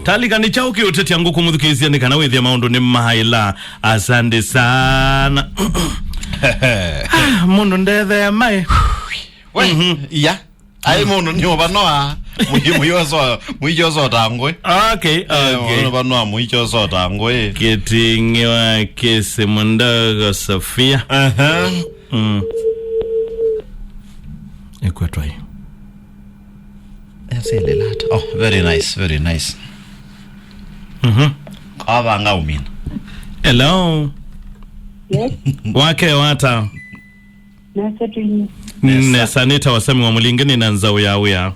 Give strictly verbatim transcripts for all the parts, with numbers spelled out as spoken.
Talika nĩ kyaũ kĩũtetya ngũkũ mũthukĩĩsya nĩ kana wĩthĩa maũndũ nĩ maĩla. Asante sana. Ah, mũndũ ndethea maĩ. We, mhm, iya. Ai mũndũ nĩ ũvanoa. Mũichoso, mũichoso ta ngũĩ. Okay, eh, okay. Ũvanoa mũichoso ta ngũĩ. Kĩting'ĩ wa kĩsĩ mũndogo Sofia. Aha. Mm. Ĩkwetwa ĩ. Yes, ĩlĩ lata. Oh, very nice, very nice. Mhm. Avanga umina. Hello. Yes. Wake wata. Nesa twinyi. Nesa. Nesa nĩ ta wasemi wa mũlingi nĩ na nzaũ ya wĩa.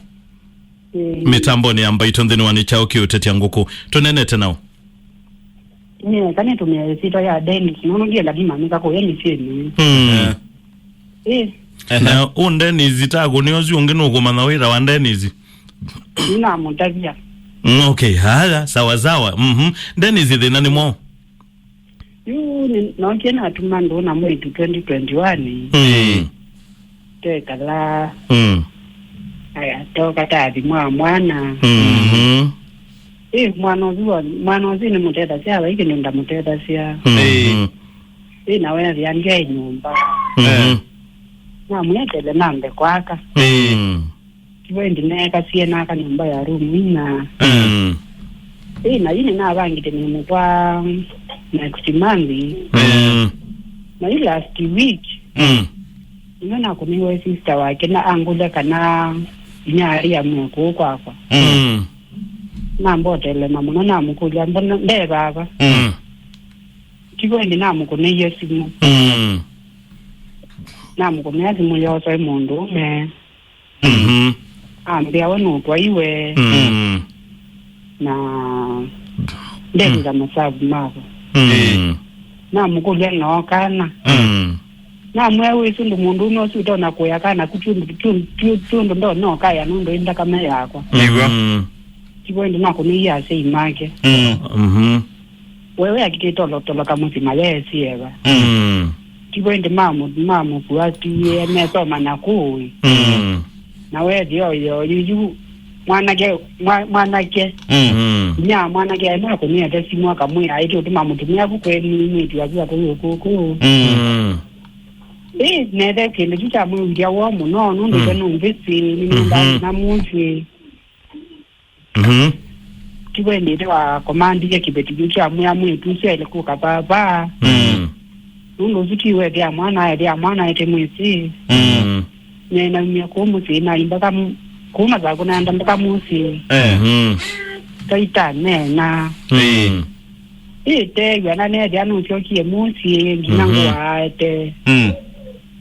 Eh. Mĩtambonĩ ya mbaitũ nthĩnĩ wa nĩ kyaũ kĩũtetya ngũkũ. Tũnenete nao. Nĩ, kana ĩtũmĩa ĩsyĩtwa ya Dennis. Nono ndienda ndimanyĩka kũya nĩ syeni. Mm. Eh. Eh. Na ũ Dennis takũ nĩ ũsu ũngĩ nũkũmanya wĩra wa Dennis. Nĩnamũtavya. Mm, okay, haya, sawa sawa. Mhm. Dennis thĩna nĩ mwaũ? Yu nĩ- nookie natuma ndũũ na mwĩĩtu twenty twenty-one. Mm. Twekala. Mm. Aya, toka tathi mwa mwana. Mhm. Ĩ, mwana ũsu wa- mwana ũsu nĩmũtethasya, vai kĩndũ ndamũtethasya. Mhm. Ĩ, na weethĩa ndyaĩ nyũmba. Mhm. Namwetele nambe kwaka. Mm. Tivo ĩndĩ neekasie naka nyũmba ya room ina. Mm. Ĩ, na yu nĩnavangĩte nĩmũtwaa next month. Mm. Na yu last week, mm, nĩwe nakũnĩiwe sister wake na angũlya kana inya arĩ amwe kũũ kwakwa. Mm. Nambotelema mũno, namũkũlya, "Mbona nde vava?" Mm. Tivo ĩndĩ namũkũnĩie simũ. Mm. Namũkũnĩa simũ yosoe mũndũũme. Mhm. Ambĩa we nũtwaiwe. Mm. Na ndethĩtha masavu mavo. Mm. Namũkũlya noo kana. Mm. Namwĩa wĩsĩ ũndũ mũndũũme ũsu ũtonya kũya kana ku tũndũ tũ- tũ- tũndũ ndonya ũkaya nũndũ ĩ nthakame yakwa. Nĩw'o. Mm. Tivo ĩndĩ nakũnĩie asyai make. Mm. Mhm. Wewe akitĩtolotoloka mũsyĩ mayeesi eva. Mm. Tivo ĩndĩ mamu- mamũkuatie mesoma na kũĩ. Mm. Na wethi oyo yuyu mwanake mwa- mwanake. Mm. Mm. Nya mwanake aĩ makũnĩete simũ akamwĩa aĩtĩ ũtũma mũtumĩa ku kweni mwĩtu waku akũyũ kũkũ. Mm. Mm. Ĩ nethe kĩndũ kyu kyamwĩw'ĩthya woo mũno nũndũ, mm, ĩte nũmbĩsĩ nĩnenda, mhm, na mũsyĩ. Mhm. Tivo ĩndĩ ĩte wa komandie kĩveti kyu kya mwĩa mwĩtu ũsu aĩle kũka vava. Mm. Nũndũ ũsu ti wethĩa mwana, ethĩa mwana ete mwĩsĩ. Mm. Nĩnaumie kũu mũsyĩ, naimba kam- kũu mathakũ naenda mbaka mũsyĩ. Eh. Mhm. Taitanena. Mm. Ĩtew'a na nethĩa nũsyokie mũsyĩ nginya, mhm, ngũaete. Mm.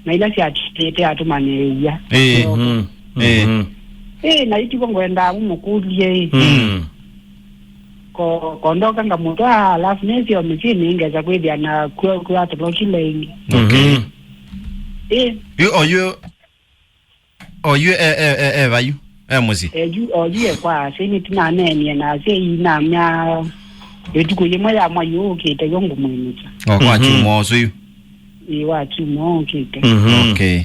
Na ila syatĩte atũmanĩĩw'a. Ĩĩ. Mhm. Ĩĩ. Mhm. Ĩĩ, na itivo ngwendaa mũmũkũlye ĩ. Mm. Ko- kondoka ngamũtwaa, alafu nĩsyo mĩsyĩnĩ ngesa kwĩthĩa na kw'o kw'o atolokile ĩngĩ. Okay. Mhm. Ĩĩ. Yu oyu oyu e e e e vayu e mũsyĩ. Eyu oyu e kwa asyai nĩtũnaneenie na asyai namya ĩtukũ yĩmwe ya mwai ũũ ũkĩte yo ngũmwĩnĩkya. O kwa, mhm, kyumwa ũsu yu. Ĩĩ, wa kyumwa ũkĩte. Mhm. Okay.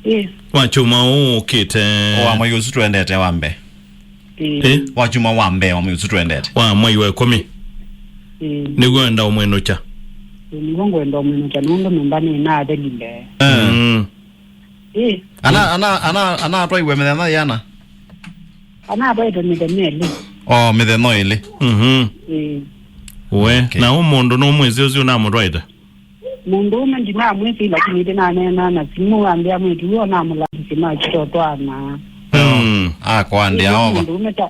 Ĩĩ. Wa kyumwa ũũ ũkĩte. O wa mwai ũsu twendete wa mbee. Ĩĩ. Ĩĩ. Wa kyumwa wa mbee wa mwai ũsu twendete. Wa mwai wa ĩkũmi. Ĩĩ. Nĩw'o enda ũmwĩnũkya. Ĩĩ, nĩw'o ngwenda ũmwĩnũkya nũndũ nyũmba nĩnathelile. Eh. Mm. Ĩĩ. Ana, ana, ana, ana atwaiwe mĩthenya yĩana? Ana atwaĩte mĩthenya ĩlĩ. Oh, mĩthenya ĩlĩ. Mhm. Ĩĩ. We, okay, na ũ mũndũ nũmwĩsĩ ũsu ũnamũtwaĩte? Mũndũũme ndinamwĩsĩ, lakini ĩndĩ naneena na simũ ambĩa mwĩĩtu ũyũ namũlavisye makitotwana. Mm. Akwandĩa ova. Mũndũũme ta-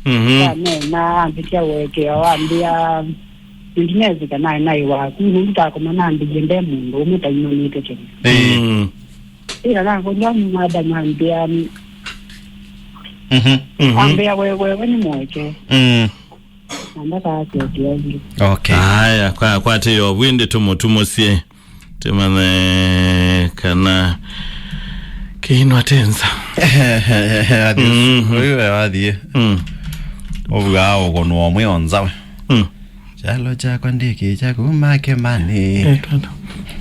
Mhm. Aneena ambĩkya ũekeo ambĩa, "Ndinesi kana naĩ waku, nũndũ takoma nambĩie nde mũndũũme taimanĩte tene." Ĩĩ. Mm. Ĩla nakũlya mada mambĩa, mhm, mhm, ambĩa, "We, we, we nĩ mũeke." Mm. Na ndakasyokia ĩngĩ. Okay. Aya, kwa kwatĩyo vwindi tũmũtumũsye. Tũmanye kana kĩinwa tenza. Athi ũsu, mhm, ũyũ we wathiĩ. Mm. Ũvuaa ũkũnũ ũmwe onzawe. Mm. Kyalo kyakwa ndĩkĩkya kuma kĩmani. Eh, twende.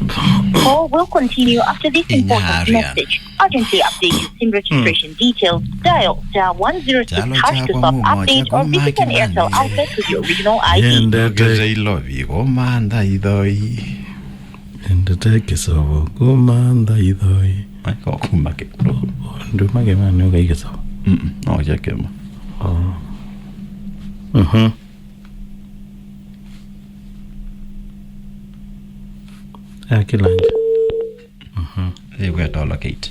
Call will continue after this important message. Urgently update your SIM registration details. Dial star one zero six hash to stop update or visit an Airtel outlet with your original I D. Nendete ilovi kumantha ithoi. Nendete kisovo kumantha ithoi. Aiko kuma ke. Nduma ke mani ukai kisovo. Mm. No ya kema. Oh. Mhm. Akilanja. Mhm. They were to locate.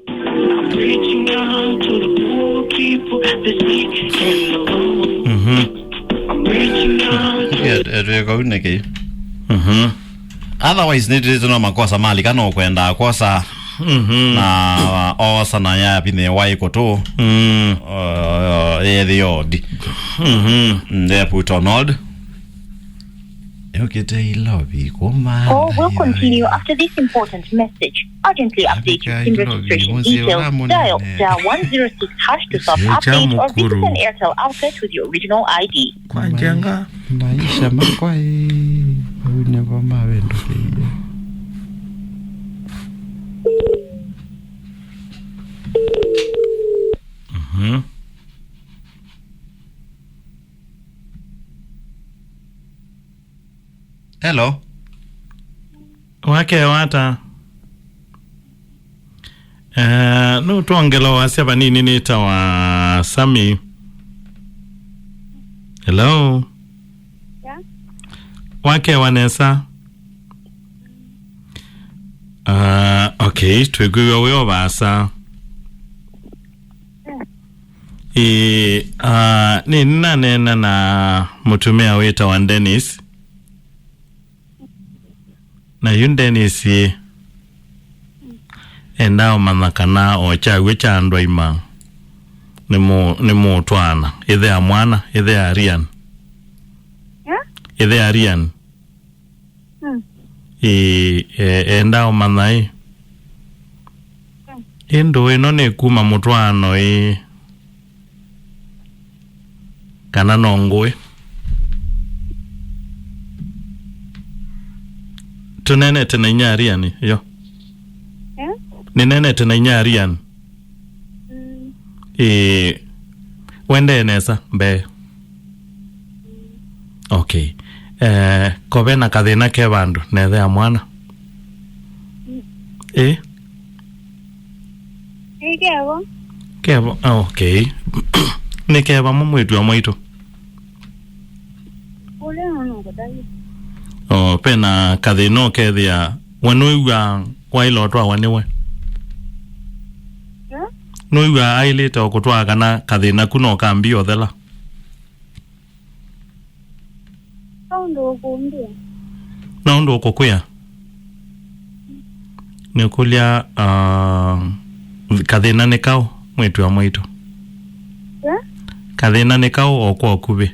I'm reaching out to the poor people this week and alone. Mhm. I'm reaching out to Etweka uneke. Mhm. Otherwise nitwĩte no makosa mali kana ũkwenda kosa. Mhm. Na osa na ya pine wai kutu. Mm. Uh, yethi odi. Mhm. Nde puto nod. Yokite ilovi kuma. Call will continue after this important message. Urgently update your SIM registration details. Dial star one zero six hash to stop update or visit an Airtel outlet with your original I D. Kwa njenga. Maisha makwa ĩ. Au nĩvo mawendũkĩie. Mhm. Hello. Wake wata. Eh, nũtwongela wasya vanini nĩtawa Sami. Hello. Yeah. Wake wanesa. Ah, okay, twĩkwĩw'a wĩ o vaasa. Ĩĩ, ah, nĩ nĩnaneena na mũtumĩa wĩtawa Dennis. Na yu Dennis ĩ, endaa ũmanya kana o kyaw'o kya andũ aima nĩ mũ-, nĩ mũũtwaana. Ĩthe ya mwana, ĩthe ya Ryan. Eh? Ĩthe ya Ryan. Mm. Ĩĩ, e-, endaa ũmanya ĩ. Mm. Ĩ ndũũ ĩno nĩ kuma mũtwaano ĩ. Kana no ngũĩ? Tũneenete na inya Ariani, yo. Eh? Nĩneenete na inya Ariani. Mm. Ĩĩ, wendee nesa mbee. Okay. Eh, ko ve na kathĩna ke vandũ, nethe ya mwana? Mm. Ĩ? Ĩ, kevo. Kevo, ah, okay. Nĩ keva mũ mwĩtu wa mwaitũ? Ũlĩa no nũkũtavya. Oh, ve na kathĩna ũkethĩa, we nũĩw'a waĩle ũtwawa nĩwe? Eh? Nũĩw'a aĩlĩte o kũtwaa kana kathĩna ku no kambie ũthela? Kaũndũ ũkũmbĩa. Na ũndũ ũkũkwĩa? Nĩkũlya, ah, kathĩna nĩ kaũ, mwĩtu wa mwaitũ? Eh? Kathĩna nĩ kaũ o kwa ũkuvĩ?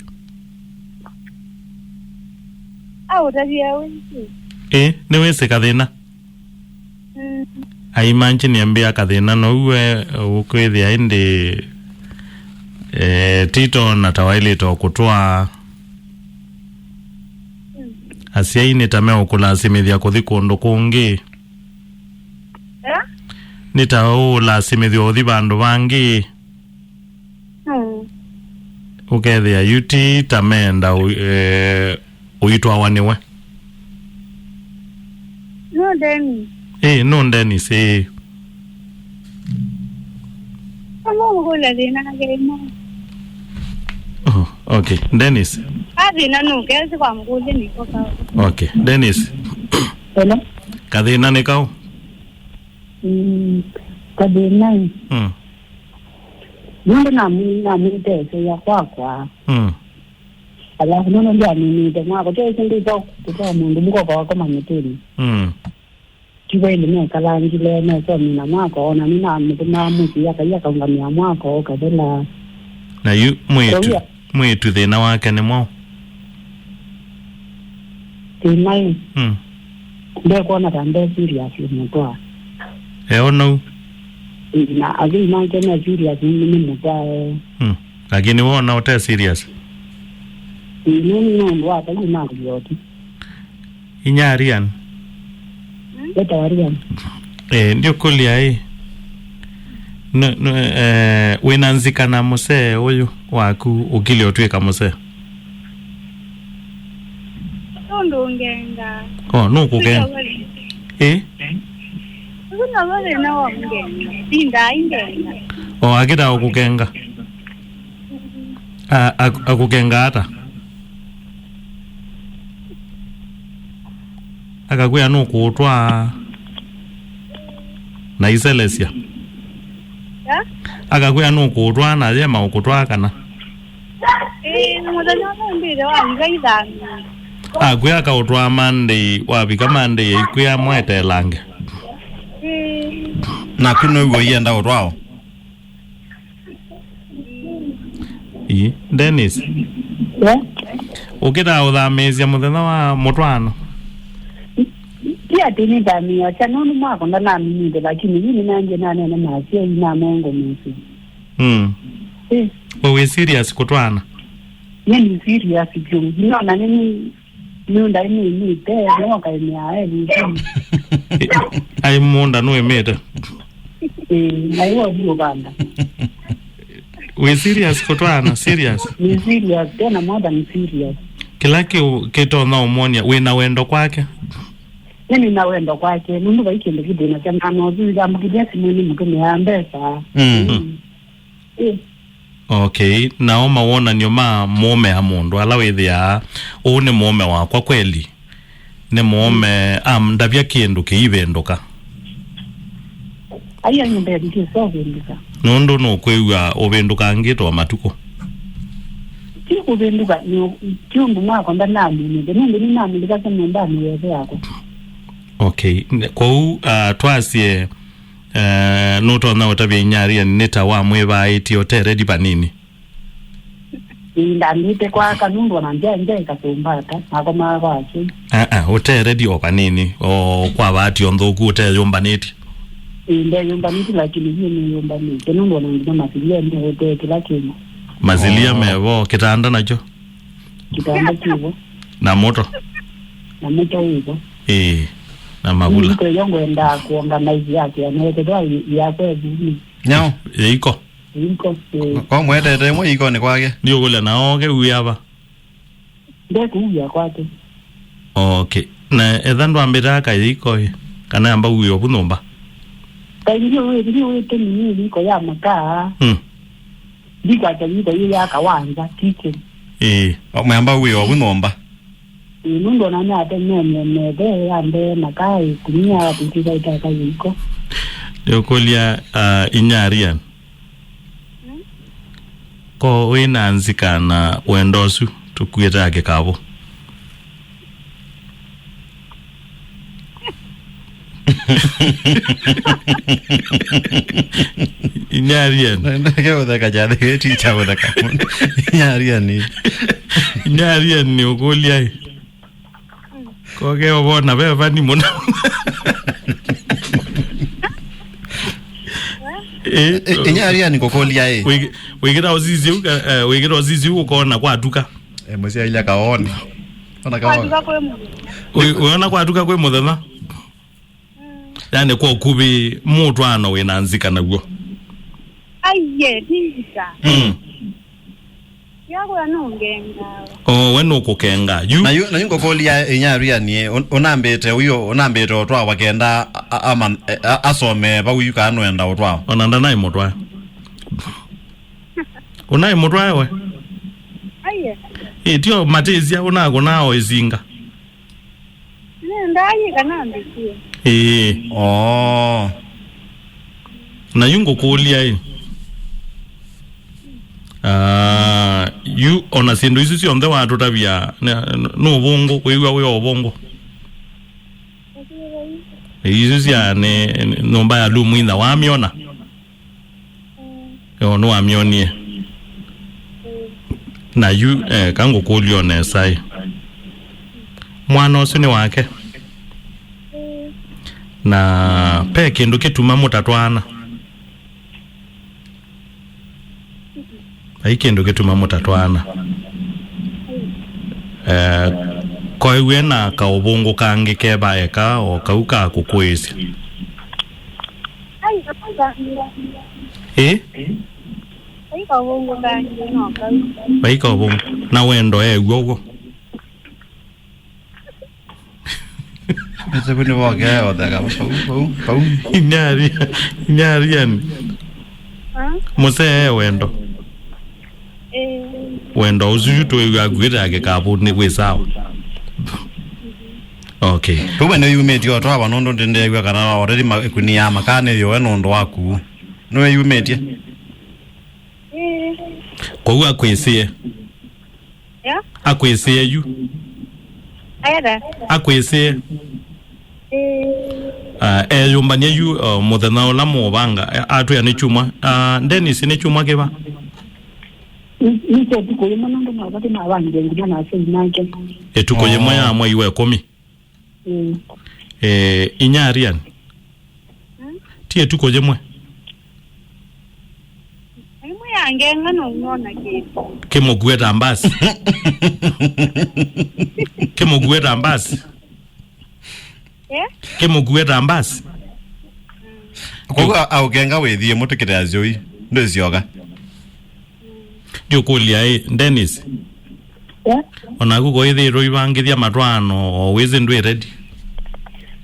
Aũtavya wĩsĩ. Ĩ, nĩwĩsĩ kathĩna? Mm. I imagine ambĩa kathĩna no we ũkwĩthĩa ĩndĩ, eh, tito na ta waĩlĩte o kũtwaa. Mm. Asyai nĩ ta meũkũlasimĩthya kũthi kũndũ kũngĩ. Eh? Nĩ ta ũũlasimĩthw'a ũthi vandũ vangĩ. Mm. Ũkethĩa yu ti ta meenda ũ-, eh, ũitwawa nĩwe. No Dennis. Ĩĩ, no Dennis, ĩĩ. Kama ũkũlya thĩna nake ĩmwe. Oh, okay. Dennis. A thĩna nũkesi kwa mũkũlya nĩko kaũ. Okay. Dennis. Hello. Kathĩna nĩ kaũ? Mm, kathĩna ĩ. Mm. Nũndũ namwĩ-, namwĩtetheea kwakwa. Mm. Alafu nũndũ ndyaminĩte mwako, kyaĩsĩ ndĩsa kũtoa mũndũ mũkoko wakoma mĩtĩnĩ. Mm. Ti waĩle nekalangile, nesomina mwako, ona nĩnamũtũmaa mũsyĩ akai akaũngamĩa mwako, ũkathela. Na yu mwĩĩtu, Kowia. Mwĩĩtu thĩna wake nĩ mwaũ? Thĩna ĩ. Mm. Ndekwona ta nde serious mũtwaa. Eona ũu? Ĩ, na athei make me serious nĩ, nĩ mũtwae. Mm. Lakini wona ũte serious. Ĩĩ, nũndũ nũndũ wa atau makũlya ũti. Inya Arian. Etawa Arian. Eh, ndiũkũlya ĩ. No, no, eh, wĩna nzika na mũsee ũyũ waku ũkilye ũtw'ĩka mũsee? Nũndũ ũngenga. Oh, nũkũkenga. Ĩ? Ũsu now'o thĩna wa ũngenga. Tindaa ingenga. Oh, akĩtaa ũkũkenga. A-, ak-, akũkenga ata? Akakwĩa nũkũũtwaa na iselesya. Ya? Akakwĩa nũkũũtwaa na yema ũkũtwaa kana? Ĩĩ, mũthenya ũmwe mbĩte wa ngai thami. Akwĩa akaũtwaa Monday, wavika Monday aikwĩa mweteelange. Ĩĩ. Naku nĩw'o ienda ũtwao? Ii, Dennis. Yeah. Ũkĩtaa ũthamĩĩsya mũthenya wa mũtwaano? Ti atĩ nĩthamĩĩasya, nũndũ mwako ndanaminĩte, lakini yu nĩnandie nanene na asyai namengũmĩĩsya. Mm. Eh. We wĩ serious kũtwaana? Nĩ ni serious vyũ. Nona nĩ Nũndũ aĩ nĩmĩte, no kaĩmĩa everything. Aĩ mũũnda nũĩmĩte. Ĩĩ, na iwe ũthi ũvanda. Wĩ serious kũtwaana? Serious? Nĩ serious, tena more than serious. Kĩla kĩ-, kĩtonya ũmwonia wĩ na wendo kwake? Nĩ nĩ na wendo kwake, nũndũ vai kĩndũ kĩthĩnasya mwana ũsu, yambũkĩthya simũ nĩ mũtũmĩaa mbesa. Mm. Mm. Ĩĩ. Okay, nao mawonany'o ma mũũme a mũndũ ala wĩthĩaa, ũũ nĩ mũũme wakwa kweli? Nĩ mũũme, am, ndavya kĩndũ kĩivĩndũka? Ai, ai, ndĩsa ũvĩndũka. Nũndũ nũkwĩw'a ũvĩndũkangĩte o matukũ? Ti kũvĩndũka, nĩ, ti ũndũ mwako ndanaminĩte, nũndũ nĩnamĩlĩkasya nyũmbanĩ yethe yakwa. Okay, ne-, kwoou, ah, twasye, Eh, nũtonya ũtavya inyarian nĩ ta wamwĩvaaĩtye ũte ready vanini? Ĩĩ, ndambĩte kwaka nũndũ ona nja nja ĩkasũmbata, nakomaa kwake. Aa, ũte ready o vanini, o kwa vaati o nthũku ũteyũmbanĩtye? Ĩĩ, ndeyũmbanĩtye, lakini vyũ nĩyũmbanĩtye, nũndũ ona nginya masilia nĩũtee kĩla kĩndũ. Masilia mevo, kĩtanda nakyo? Kĩtanda kĩvo. Na mũto? Na mũto wĩvo. Ĩĩ, na mavula. Nĩkwĩyo ngwendaa kuonga maizi yake, anekethwa yakwa ethuni. Nyau. Yĩiko. Yĩiko, ĩĩ. Kwa mwetete ĩmwe yĩikonĩ kwake? Ndiũkũlya na oke uya va? Ndekuuya kwake. Okay. Na etha ndwambĩte aka yĩiko ĩ? Kana amba uye ovu nyũmba? Kaingĩ ũĩ, ndiũĩ tũmini yĩiko ya makaa. Mm. Ndikwata yĩiko yĩ ya kawanza, kitchen. Ĩĩ. Mwamba uye ovu nyũmba? Ĩĩ, nũndũ ona nĩatemene methe yambe makaa ĩkunia atĩtĩka itaka yĩiko. Nĩũkũlya, ah, inyarian. Ko wĩ na nzika na wendo ũsu tũkuĩte akĩkavũ? Inyarian. Ndeke ũtheka kyathĩ kĩĩ ti kya ũtheka mũno. Inyarian. Inyarian nĩ ũkũlya ĩ. Koke ũvona ve vani mũno. Eh, eh, inyarian kũkũlya ĩ. Wĩkĩta ũsisi ũu, eh, wĩkĩta ũsisi ũu ũkona kwatuka. Eh, mũsyaĩlya kaoni. Ona kaoni. Kwatuka kwĩ mũthenya. Wĩ-, wĩona kwatuka kwĩ mũthenya? Mm. Yani kwa ũkuvĩ mũtwaano wĩ na nzika naw'o. Aiye, ti nzika. Mm. Yakwa nũngenga. O, we nũkũkenga. Yu. Na yu, na yu ngũkũlya inyarian ĩ, un-, ũnambĩte ũyo, ũnambĩte ũtwawa kenda a-, a-, ama-, a-, asome vau yu kana nũenda ũtwawa? Ona ndanaĩ mũtwae. Ũnaĩ mũtwae we? Aiye. Ĩ, tio matĩsya ũnakũnaa o ĩsinga. Nĩ ndaĩ kana mbikie. Ĩĩ. Oo. Na yu ngũkũlya ĩ. Ah, yu ona syĩndũ isu syonthe watũtavya, nĩ, nĩ ũvũngũ, wĩw'a wĩ o ũvũngũ. Isu sya nĩ, nĩ nyũmba ya Lumu ina wamyona? Yo, nĩwamyonie? Na yu, eh, ka ngũkũlye o nesa ĩ. Mwana ũsu nĩ wake? Na ve kĩndũ kĩtuma mũtatwaana? Vai kĩndũ kĩtuma mũtatwaana. Eh, koiw'e na kaũvũngũ kangĩ keva eka o kau ka kũkũĩsya. Ĩ? Vai kaũvũngũ kangĩ no kau. Vai kaũvũngũ. Na wendo ew'a ũw'o. Ese kwini voke otheka pau, pau, pau. Inyari, inyariani. Ah? Mũsee e wendo. Eh. Wendo ũsu yu twĩw'a akuĩte akĩkavũ nĩ wĩ sawa. Okay. Pau wene yumĩtio twava nũndũ ndĩndeew'a kana already ma- ĩkuni ya makanĩ yoe nũndũ waku. Nĩwe yumĩtye? Eh. Kwoou akwĩsĩe. Yeah? Akwĩsĩe yu. Ayata. Akwĩsĩe. Eh. Ah, eyũmbany'a yu, uh, mũthenya ũla mũũvanga, eh, atwĩa nĩ kyumwa. Ah, Dennis, nĩ kyumwa kĩva? Nĩ- nĩ kya ĩtukũ yĩmwe nũndũ mavati mavangĩe nguma na asyai make. Ĩtukũ yĩmwe ya mwei wa ĩkũmi. Mm. Eh, inya Arian. Hmm? Ti ĩtukũ yĩmwe. Ĩmwe ya ngenga no nona kĩndũ. Kĩmũkue ta mbasi. Kĩmũkue ta mbasi. Eh? Kĩmũkue ta mbasi. Kwoguo aũkenga wĩthie mũtũkĩte asyoi. Ndwĩsyoka. Ndiũkũlya ĩ, Dennis? Yeah. Onaku koĩthĩĩtwe ivangĩthya matwaano o wĩsĩ ndwĩ ready?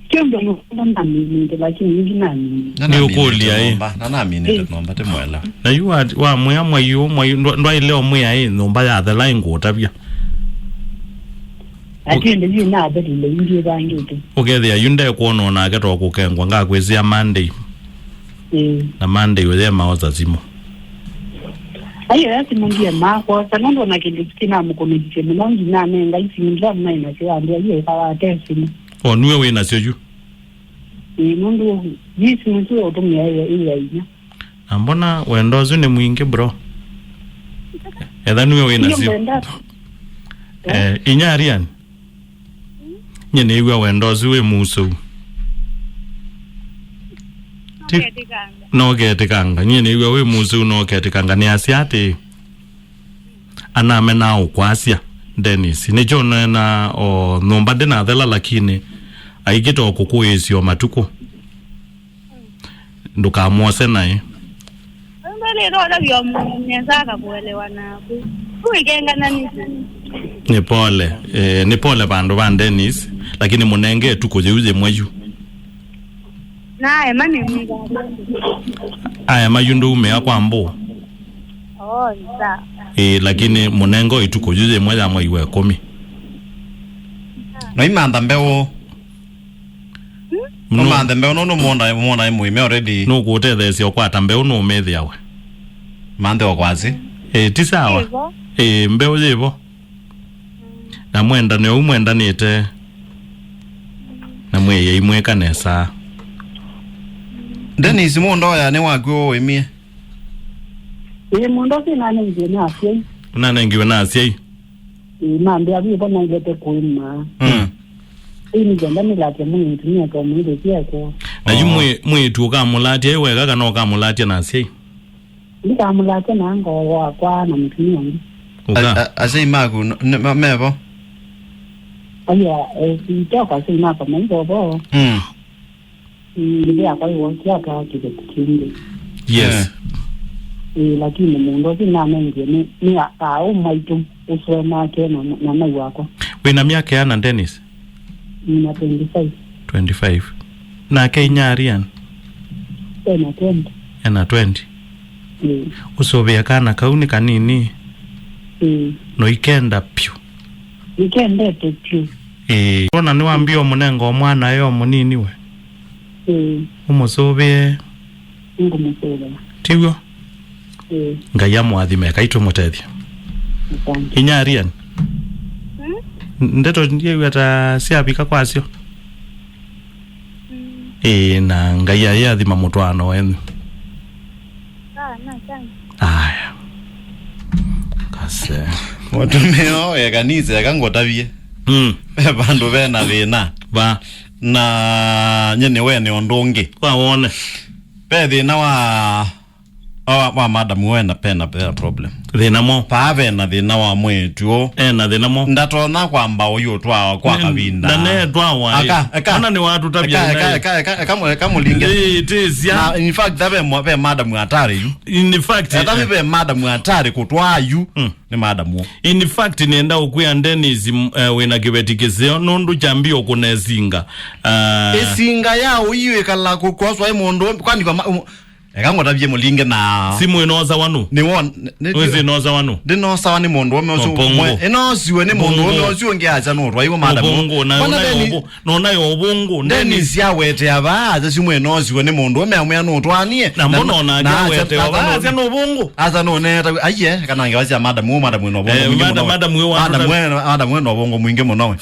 Kĩũndũ nũmba naminĩte, lakini ĩngĩ naminĩte. Ndiũkũlya ĩ. Na naminĩte nomba, te mwela. Na yu wa, wa mwĩa mwai ũ, mwai ndwa- ndwaile ũmwĩa ĩ, nyũmba yathela ĩngũũtavya. Ati ĩndĩ yu nathelile ĩngĩ ĩvangĩte. Ũkethĩa yu ndekwona onake to kũkengwa ngakwĩsĩa Monday. Ĩĩ. Na Monday ũyemaosa simũ. Aiyo ya simũ ndiye makwosa, nũndũ ona kĩndũ kĩnamũkũnĩkisye mũno, nginya anenga isimũ ndĩramũnaĩ nasyo andũ aiyo ĩkawate simũ. O nue wĩ nasyo yu? Ĩĩ, nũndũ yi simũ isu ũtũmĩa ĩya ĩya inya. Na mbona wendo ũsu nĩ mwingĩ, bro? Etha nue wĩ nasyo. Iyo mwenda. Eh, inya Arian. Nyie nĩĩw'a wendo ũsu wĩ mũsũu. Ti- Noketĩkanga. Noketĩkanga. Nyie nĩĩw'a wĩ mũsũu, noketĩkanga. Nĩasya atĩĩ, anamenaa ũkwasya, Dennis. Nĩkyo neena o nyũmba ndĩnathela, lakini aikĩte o kũkũĩĩsya o matukũ. Ndũkamwose naĩ. Ndalĩtotavya mũndũ nesa akakuelewa naku. Kuikengananĩsye. Nĩ pole, eh, nĩ pole vandũ va Dennis, lakini mũnenge ĩtukũ yĩu yĩmwe yu. Naema nĩ mwĩthĩa. Aema yu ndũumĩa kwa mbũ. Oh, nĩ sawa. Ĩĩ, lakini mũnenge ĩtukũ yu yĩmwe ya mwei wa ĩkũmi. Noimantha mbeũ. Nũmanthe mbeũ nũndũ mũondae, mũondae mũime already. Nũkũũtetheesya ũkwata mbeũ nũũmĩthĩa we. Manthe o kwasĩ. Ĩĩ, ti sawa. Ĩvo. Ĩĩ, mbeũ yĩvo. Na mwendane ũu mwendanĩte. Na mwĩyei mwĩka nesa. Dennis, mũndoya nĩ waku ũĩmie? Ĩĩ, mũndũ ũsu nanengiwe na asyai. Nanengiwe na asyai. Ĩĩ, mambĩa vĩvo nailete kũĩma. Mm. Ĩĩ, nĩkenda nĩlatya mwĩĩtu nĩeka mwĩĩtu syakwa. Na yu mwĩ- mwĩĩtu ũkamũlatya ĩ weka kana ũkamũlatya na asyai? Ndikamũlatya na ngoo wakwa na mũtumia ũngĩ. Ũka. A- a- asyai maku n- nĩ- ma- mevo? Aya, eh, sitoko asyai makwa maivovo. Mm. Ĩĩ, nthĩ yakwa ĩwokie ata kĩveti kĩngĩ. Yes. Eh. Ĩĩ, lakini mũndũ ũsu nanengie nĩ, nĩ a- aũ maitũ ũsũe nake na, na mai wakwa. Wĩna myaka ĩana, Dennis? Nina twenty-five. Twenty-five. Nake inya Arian? Ena twenty. Ena twenty. Ĩĩ. Ũsũvĩe kana kau nĩ kanini. Ĩĩ. No ikenda pyũ. Nĩkendete vyũ. Ĩĩ. Ona nĩwambie ũmũnenga o mwana e o mũnini we. Ĩĩ. Ũmũsũvĩe. Nĩngũmũsũvĩa. Tiw'o? Ĩĩ. Ngai amũathime, Ngai tũmũtethye. Asante. Inya Arian. Hmm? N- ndeto ndiew'a ta syavika kwasyo. Mm. Ĩĩ, na Ngai aiathima mũtwaano wenyu. Ah, no, thanks. Aya. Kase. Mũtumĩa o e kanisa, eka ngũtavye. Mm. Ve vandũ ve na thĩna. Va. Na nye nĩwene ũndũ ũngĩ. Kwa wone. Ve thĩna wa Wa, wa madam wena pena, pena problem. Thĩna mo. Paa vena thĩna wa mwĩĩtu. Ena thĩna mo. Ndatonya kwamba ũyũ ũtwawa kwa kavinda. Na netwawa. Aka, aka. Ona nĩ watũtavya eka, eka, eka, eka, eka, eka, eka mũlinge. Ĩĩ, tĩsya. Na in fact, that ve mo-, ve madam atari yu. In fact, eka eh, ve madam atari kũtwaa yu. Mm. Nĩ madam wo. In fact, nenda ũkwĩa Dennis, m-, eh, wĩna kĩveti kĩseo, nũndũ kyambie ũkũnesinga. Ah. Ĩsinga ya ũiwĩkala kũkwaswa ĩ mũndũ, kwani kwa ma-, um, Eka ngũtavye mũlinge na simũ ĩnosawa nũ? Nĩ won-, nĩ, nĩ, wĩsĩ ĩnosawa nũ? Ndĩnosawa nĩ mũndũũme ũsu. Ũvũngũ. Mwe-, ĩnosiwe nĩ mũndũũme ũsu ũngĩ acha nũtwaiwe madam. Ũvũngũ, na nona ũnayo Dennis, ũvũ-, na ũnayo ũvũngũ, Dennis. Dennis awetea vaa, acha simũ ĩnosiwe nĩ mũndũũme amwĩa nũtwanie. Na mbona onake awetea vaa, acha nũvũngũ? Acha nũneta, aiye, kana ngewa sya madam, ũũ madam wĩna ũvũngũ. Eh, mwingĩ madam, mũno. Madam wĩ wa madam wĩ, madam wĩna ũvũngũ mwingĩ mũno we.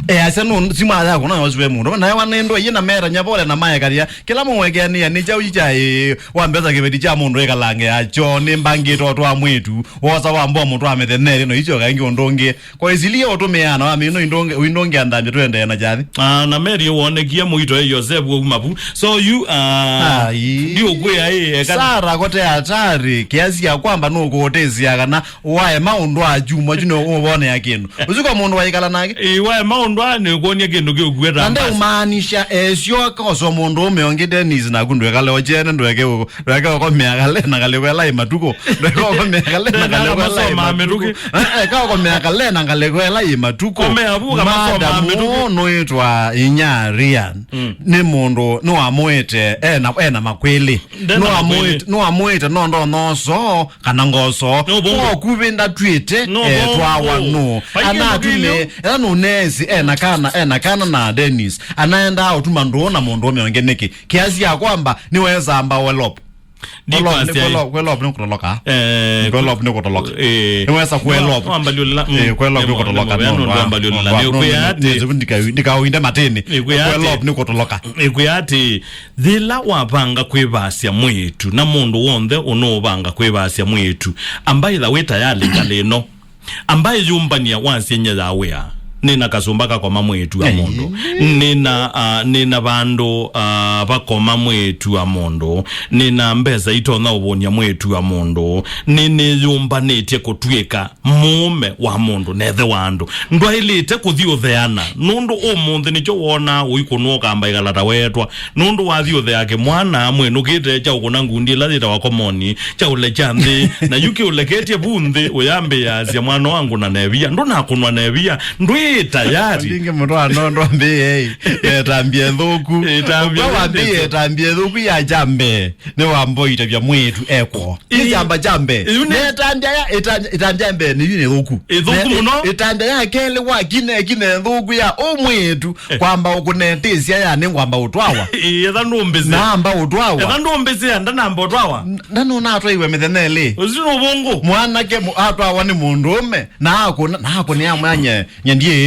Easya nũ simũ yakwa no yosiwe mũndũ naye wanendo iye na mera nyavole na maekalia kila mũwekeanĩa nĩ chau icha ĩ wa mbesa kĩveti cha mũndũ ĩkalange yacho nĩ mbangĩto twa mwĩtu wosa wa mbomu twa mĩtheneli no icho kaingĩ ũndũ ũngĩ kwa isilia ũtũmĩaa na wamino indonge indonge andambia twendee na chathi. Ah, na Mary wonekie mũito e Yosef wa umavu. So you, ah, ai. Ndi ũkwĩa ĩ, eka Sara kote hatari kiasi ya kwamba nũkũũtĩsya kana waema ũndũ wa chuma chu nĩũvonea kĩndũ ũsu kwa mũndũ waikala nake. Ĩ, waema ũndũ aa nĩũkwony'a kĩndũ kĩũkuĩta na mbasi. Ndeũmaanisha esyoka ũswa mũndũ ũme ũngĩ Dennis naku ndwekale ochene ndweke ũ-, ndweke ũkomea kale na ngalĩko ĩla ĩ matukũ ndweke ũkomea kale na ngalĩko ĩla ĩ matukũ. Eh, eh, eka ũkomea kale na ngalĩko ĩla ĩ matukũ. Komea vu kamasomaa mĩtukũ. Madam ũũ nũĩtwa inya Ryan. Mm. Nĩ mũndũ nĩwamũĩte ena, ena makwĩlĩ. Ndena makwĩlĩ. Nĩwamũĩte, nĩwamũĩte no ndonoso kana ngoso. No bongo. Kwa kuvi ndatwĩte, no eh, bongo. Twawa no. Paike anatume, ndũkĩlyo. Ela nũnesi, ena kana, ena kana na Dennis. Anaenda ũtuma ndũũ na mũndũ ũme ũngĩ nĩkĩ. Kiasi ya kwamba nĩweza amba welop. Welop, ni kwelop, kwelop ni kutoloka. Eh, kwelop ni kutoloka. Eh. Nĩweza kwelop. Wambaliũlĩla, mm. Eh, kwelop ni kutoloka. Nĩkwĩa atĩ. Ndikawinde matini. Nĩkwĩa atĩ. Kwelop ni kutoloka. Nĩkwĩa atĩ. Yĩla wavanga kwĩvasya mwĩĩtu, na mũndũ w'onthe ũnũũvanga kwĩvasya mwĩĩtu, amba ĩtha wĩ tayalĩ ngalĩ ĩno. Amba ĩyũmbany'a wasye nye ya wĩa. Nĩna kasũmba kakoma mwĩĩtu wa mũndũ. Nĩna, ah, nĩna vandũ, ah, vakoma mwĩĩtu wa mũndũ. Nĩna mbesa itonya ũvũny'a mwĩĩtu wa mũndũ. Nĩnĩyũmbanĩtye kũtw'ĩka mũũme wa mũndũ na ĩthe wa andũ. Ndwaĩlĩte kũthi ũtheana, nũndũ ũmũnthĩ nĩkyo wonaa ũikũnwa ũkamba ĩkala ta weetwa, nũndũ wathi ũthea kĩmwana mwĩnũkĩte kya ũkũna ngundi ĩla yĩtawa komoni, kyaũlekya nthĩ, na yu kĩũleketye vu nthĩ, ũyambĩĩasya mwana wa ngũna na ĩvia, ndũnakũnwa na ĩvia, ndwĩ tayari. Ndingĩ mũtwano ndwambĩĩe, ĩ, ĩtambya ĩthũku. Ĩtambya ĩthũku. Wambĩĩe ĩtambya ĩthũku ya kyambe. Nĩwambũitavya mwĩĩtu ekwo. Ĩĩ. Nĩ kyamba kya mbee. Ĩyu nĩ ĩtambya ya, ĩtambya, ĩtambya ya mbee nĩyu nĩ thũku. Ĩ thũku mũno. Ĩ-, ĩtambya ya kelĩ wa kine, kine thũku ya ũ mwĩĩtu, eh, kwamba ũkũnetĩsya ya nĩ ngwamba ũtwawa. Ĩĩ, etha ndũmbĩsya. Namba ũtwawa. Etha ndũmbĩsya, ndanamba ũtwawa. N-, ndanũnatwaiwe mĩthenya ĩlĩ. Ũsu nĩ ũvũngũ. Mwanake mũ-, atwawa nĩ mũndũũme, na akũna, na akũnĩa mwanye. Nye ndiĩĩsĩ.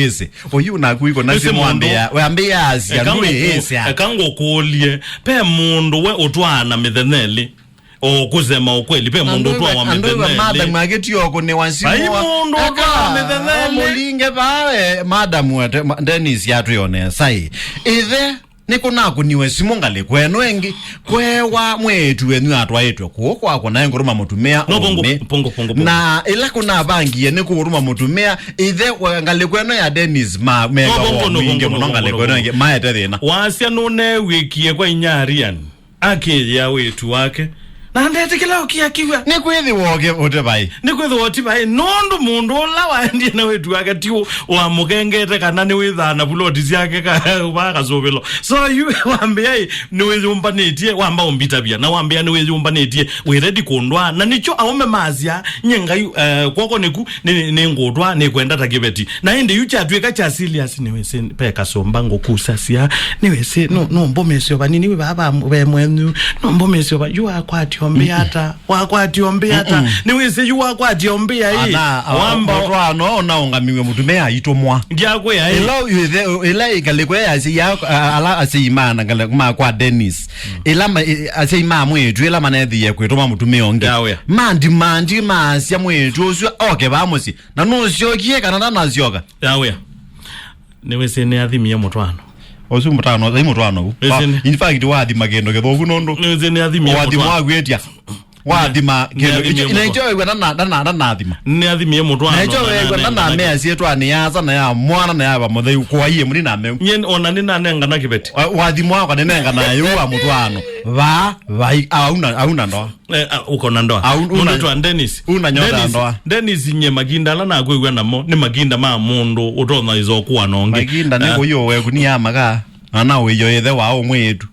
Ũyu naku iko na simwambĩa, wambĩĩasya eka ndwĩĩsya. Eka ngũkũlye, pe mũndũ we ũtwaana mĩthenya ĩlĩ? O kusema ukweli, pe mũndũ ũtwawa mĩthenya ĩlĩ? Andũ matha mwakĩtio kũnĩwa simũ. Vai mũndũ ũtwawa mĩthenya ĩlĩ? Mũlinge vae, madam wa Dennis yatwĩonesa ĩ. Ĩthe, nĩkũnakũniwe simũ ngalĩko ĩno ĩngĩ, kwewa mwĩĩtu wenyu atwaĩtwe kũũ kwakwa naĩ ngũtũma mũtumĩa. No, pongo, ũmĩ. Pongo, pongo, pongo. Na ĩla kũnavangie nĩ kũũtũma mũtumĩa, ĩthe wa ngalĩko ĩno ya Dennis ma, meka. No, pongo, woo no, mwingĩ pongo, mũno no, ngalĩko pongo, ĩno ĩngĩ, maete thĩna. Wasya nũneew'ĩkie kwa inya Arian, akĩyĩa wĩĩtu wake. Na ndetĩkĩla ũkĩa kiw'a. Nĩkwĩthĩwa ũke ũte vai. Nĩkwĩthĩwa ũti vai, nũndũ mũndũ ũla waendie na wĩĩtu wake ti ũ-, wamũkengete kana nĩwĩthaa na vuloti syake ka-, vaa kasũvĩlo. So, yu wambĩa ĩ, nĩwĩyũmbanĩtye, wamba ũmbitavya, na wambĩa nĩwĩyũmbanĩtye, wĩ ready kũndwaa. Na nĩkyo aũme masya, nye Ngai, eh, kwoko nĩku, nĩ, nĩ, nĩngũtwaa, nĩkwenda ta kĩveti. Na ĩndĩ yu kyatw'ĩka kya serious, nĩwĩsĩ, pe kasũmba ngũkusasya, nĩwĩsĩ, no, no mbũmĩsyo vanini, wĩ vaa ve mwenyu, no mbũmĩsyo va, yu wakwatio mbĩa ata? Wakwatio mbĩa ata? Mm-mm. Nĩwĩsĩ yu wakwatio mbĩa ĩ. Ana, wamba ũtwaano ũnaũngamiwe mũtumĩa aitũmwa. Ndyakwĩa ĩ. Ĩla ĩthe, ĩla ĩkalĩko yasya ya, a-, ala asyai ma, na ngalĩko ma kwa Dennis. Mm. Ĩla ma, ĩ, asyai ma mwĩĩtu, ĩla manethĩie kwĩtũma mũtumĩa ũngĩ. Yawĩa. Mandi, mandi, maasya mwĩĩtu ũsu oke vaa mũsyĩ. Na nũsyokie kana ndanasyoka? Yawĩa. Nĩwĩsĩ nĩathimie mũtwaano. Ũsu mũtano, ĩ mũtwano u. Ĩsĩ nĩ- In fact, wathima kĩndũ kĩthũku nũndũ. Nĩ ĩsĩ nĩ athimie wathima mũtwano. Waku ĩtia. Wathima kĩndũ. Nĩ athimie ĩkyo, na mũtwano. Ĩkyo wĩwe ndana, ndana, ndanathima. Nĩ athimie mũtwano. Na ĩkyo na wĩwe ndanamea syĩtwa nĩ yasa na ya mwana na ya va mũtheu. Kwa iye mũni na meu. Nye ona nĩ nanengana kĩveti. Wa-, wathima wakwa nĩ nengana yu wa mũtwano. Va, vai, auna, auna ndoa. Eh, ah, uko na ndoa. Au, una- Mũndũ twa Dennis. Una nyota ya Dennis, ndoa. Dennis, nye makinda ala nakwĩw'a namo nĩ makinda ma mũndũ ũtonya ĩzokuwa na ũngĩ. Makinda nĩ Ah. Kũiyo weku ni ya makaa. Na na ũiyo ithe wa ũmwe yetu.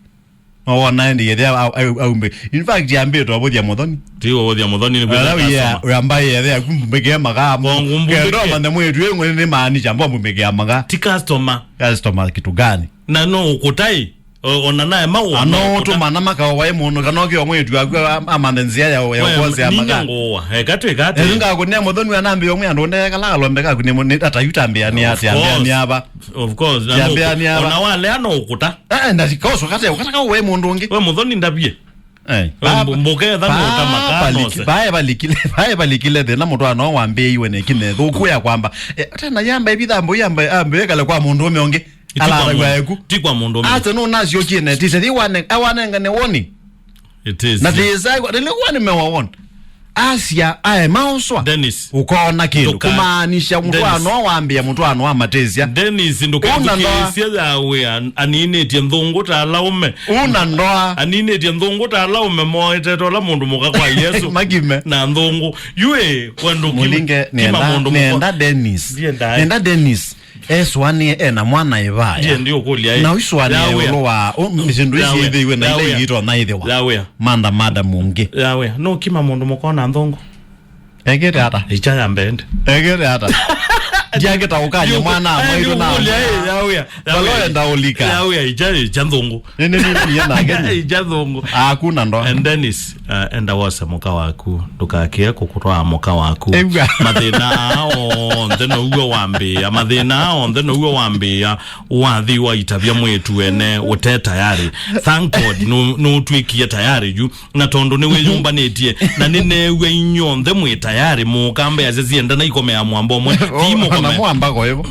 No wona endi ithe au, au, au mbe. In fact, yambĩtwe ũvũthya mũthoni. Ti ũvũthya mũthoni nĩ kwĩtha Ala uya, customer. Uyamba ithe aku mbeke makaa. Kwa ngumbu Kendo mbeke. Mande mwetu yengwe ni maanisha mbombo mbeke makaa. Ti customer. Customer kitu gani? Na no ũkũtai. O-, ona nae maũa ano maũkũta. Ũtũmana makawa waĩ mũndũ, kana ũkĩwa mwĩĩtu waku a-, amanthe nzĩa ya, ya We, ũkosea ninya maka. Ngũũa. Eka twĩka atĩ. Ĩsu ngakũnĩa mũthoni anambĩa ũmwe andũ ndekala kalombe kaku nĩ, nĩ ata yu tambĩa nĩ Of atĩ ambĩa course. Nĩ ava. Of course. Na Tambĩa nũ-, nĩ ava. Ona walea no ũkũta. Eh, eh, na sikoso kate, ũkataka ũwe mũndũ ũngĩ. We mũthoni ndavie. Eh, We ba-, mbu-, mbũketha ba-, nũta makaa baliki-, mose. Bae balikile, bae balikile thĩna mũtwano wambĩiwe nĩ kĩne thũku ya kwamba. Eh, tena yamba ĩvitha mbũ yamba, yamba ĩkale kwa mũndũ ũme ũngĩ. Ti kwa Alaragwa mũndũ- eku. Ti kwa mũndũ ũmwe. Ase no nasyokie netise thi wane awanengane woni. It is. Na tisa kwa nilikuwa nimewaona. Asia ae maoswa. Dennis. Ukaona kĩndũ. Ndũka- Kumaanisha Dennis. Mũtwano wambia mũtwano wa matesia. Dennis, Una ndoa. Ndũkethukĩĩsye Yahweh an-, aninĩtye nthũngũ ta alaume. Una ndoa. Aninĩtye nthũngũ ta alaume moetete ũla mũndũ mũka kwa Yesu. Makime. Na nthũngũ. Yue, wendũ kima- Mũlinge kima nenda, mũndũ mũka- nenda Dennis. Ndiendae. Nenda Dennis. Esũanĩe e na mwana ĩvaya. Ndiye ndiũkũlya ĩ. Na ũisũanĩa Yahweh. Ĩũlũ wa, ũ, syĩndũ ici Yahweh. Ithĩiwe na ila Yahweh. Ingĩ itonya ĩthĩwa. Yahweh. Mantha mada mũngĩ. Yahweh. No kima mũndũ mũkona nthũngũ. Ekĩte ata? Icha ya mbende. Ekĩte ata? Ndiakĩta ũkanye mwana amwaitũ na ndiũkũlya ĩ, Yahweh. Yahweh. Valoenda ũlika. Yahweh, icha, icha nthũngũ. Nĩ, nĩ, nĩ, nĩ, nake nĩ. Icha nthũngũ. Aku na ndoa. And Dennis, uh, enda wose mũka waku, ndũkakĩe kũkũtwaa mũka waku. Ĩw'a. Mathĩna aa onthe now'o wambĩĩa, mathĩna aa onthe now'o wambĩĩa, wathi waitavya mwĩĩtu ene ũte tayarĩ. Thank God, nũ-, nũtw'ĩkie tayarĩ yu, na tondũ nĩwĩyũmbanĩtye, na nĩneew'a inyw'onthe mwĩ tayarĩ, mũũkambeasya sienda na ikomea mwamba ũmwe, ti mũkome. Ona mwamba ko hivyo.